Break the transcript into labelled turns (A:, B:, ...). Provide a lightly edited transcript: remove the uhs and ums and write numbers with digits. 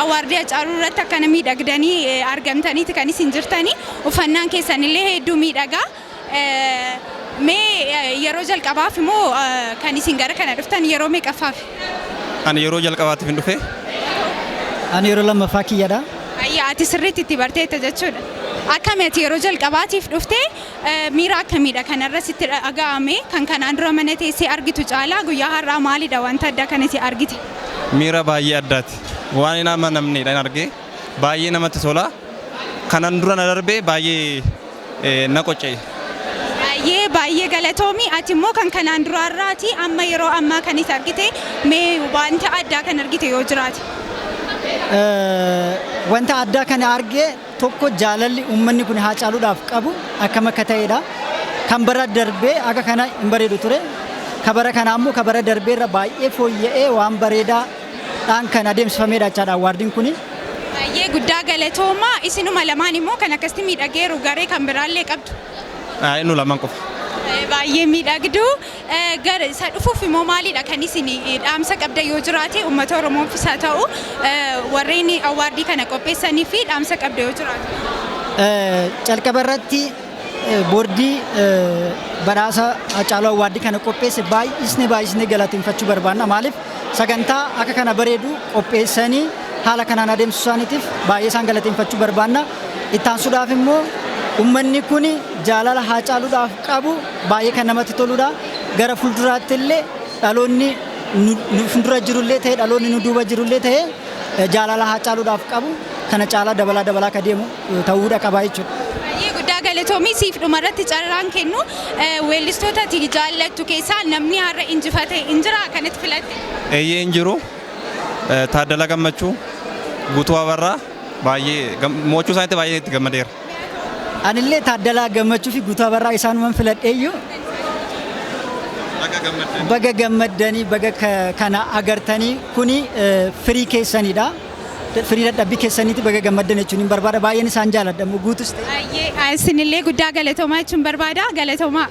A: Award Hacaaluu irratti akkana miidhagdanii argamtaniiti kan isin jirtanii. Uffannaan keessanillee hedduu miidhagaa. Mee yeroo jalqabaaf immoo kan isin gara kana dhuftan yeroo meeqaffaaf?
B: Ani yeroo jalqabaatiif hin dhufe.
C: Ani yeroo lammaffaa kiyyadha.
A: Ayyaa, ati sirriitti itti barteetta jechuudha. Akkami, ati yeroo jalqabaatiif dhuftee miira akkamiidha kanarra sitti dhaga'ame? Kan kanaan dura mana teessee argitu caalaa guyyaa har'aa maalidha wanta addaa kanatti argite?
B: Miira baay'ee addaati. Waan hin amanamnedha hin argee. Baay'ee namatti tola. Kanan dura na darbee baay'ee na qocca'e.
A: Baay'ee baay'ee galatoomi. Ati immoo kan kanaan duraarraati amma yeroo ammaa kan isa argite, mee wanta addaa kan argite yoo jiraate?
C: Wanta addaa kana argee tokko jaalalli uummanni kun Haacaaluudhaaf qabu akkam akka ta'edha. Kan bara darbee akka kana hin bareedu ture. Ka bara kanaa immoo ka bara darbee irra baay'ee fooyya'ee waan bareedaadhaan kan adeemsifamedha jechaadha awardiin kuni.
A: Baay'ee guddaa galatoomaa. Isinuma lamaan immoo kan akkasitti miidhageeru garee kan biraallee qabdu?
B: Nu lamaan qofa.
A: Baay'ee miidhagdu. Gara isa dhufuuf immoo maalidha kan isin dhaamsa qabda yoo jiraate, uummata Oromoofis haa ta'u warreen award kana qopheessanii fi dhaamsa qabda yoo jiraate?
C: Calqaba irratti boordii badhaasa Hacaaluu Award kana qopheesse baay'isne baay'isne galateeffachuu barbaanna. Maaliif, sagantaa akka kana bareedu qopheessanii haala kanaan adeemsisuu isaaniitiif baay'ee isaan galateeffachuu barbaanna. Ittaansuudhaaf immoo uummanni kun jaalala Haacaaluudhaaf qabu baay'ee kan namatti toludha. Gara fuulduraatti illee dhaloonni nu fuuldura jirullee ta'e, dhaloonni nu duuba jirullee ta'e, jaalala Haacaaluudhaaf qabu kana caalaa dabalaa dabalaa akka deemu ta'uudha qaba jechuudha.
A: Baay'ee guddaa galatoomii. Siif dhumarratti carraan kennu, weellistoota ati jaallattu keessaa namni har'a injifate hin jira kanatti filatte?
B: Eeyyee, hin jiru. Taaddalaa Gammachuu, Guutuu Abarraa baay'ee mo'achuu isaaniitti baay'ee itti gammadeera.
C: Anillee Taaddalaa Gammachuu fi Guutuu Abarraa isaanuman filadheeyyuu. Baga gammaddanii, baga kana agartanii, kuni firii keessanidha. Firii dadhabbii keessaniiti, baga gammaddan jechuun hin barbaada. Baay'een isaan jaaladha immoo, Guutus ta'e.
A: Baay'ee isinillee guddaa galatoomaa jechuun barbaada. Galatoomaa.